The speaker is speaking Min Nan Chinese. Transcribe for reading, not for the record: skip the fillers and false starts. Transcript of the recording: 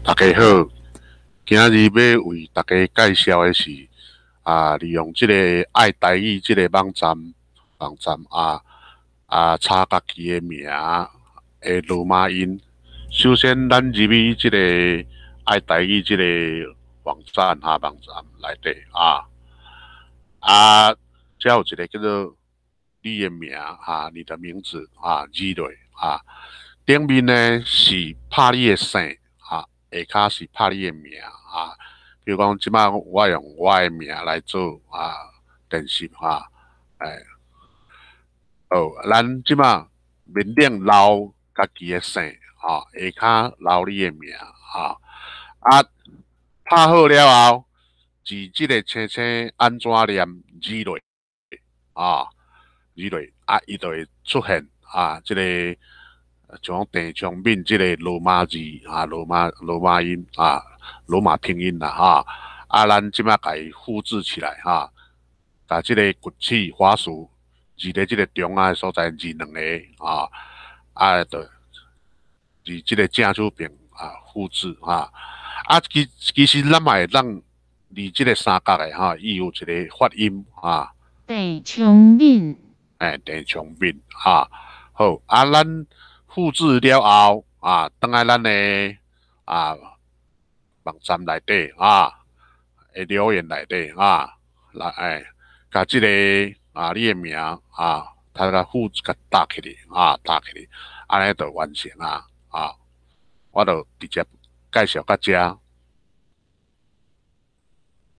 大家好，今仔日欲為大家介紹的是啊，利用這個愛台語這个網站啊，查家己的名的羅馬音。首先，咱入去這個愛台語這个網站哈，網站內底啊，啊，遮有一个叫做你的名哈，你的名字啊，字落啊，頂面呢是拍你的姓啊，下跤是拍你的名啊。比如講，這擺我用我的名來做啊，練習哈，欸，好，咱這擺面頂留家己的姓，吼，下跤留你的名，吼，啊，拍好了後，佇這个星星按怎念字落，啊，字落，啊，伊就會出現啊，這个像鄭昌敏這个羅馬字啊，羅馬音啊，羅馬拼音啦，哈，啊，咱這擺共伊複製起來，哈，共這个崛起滑鼠佇咧這个中間的所在按兩下，啊，啊，就佇這个正手邊啊，複製哈，啊，其實咱嘛會當佇這个三角的哈，伊有一个發音啊。鄭昌敏。欸，鄭昌敏，哈，好，啊，咱複製了後啊，轉來咱的啊網站內底啊，的留言內底啊，來欸，共這个啊你的名啊，它共複製共貼起來啊，貼起來，按呢就完成啊，啊，我就直接介紹到遮。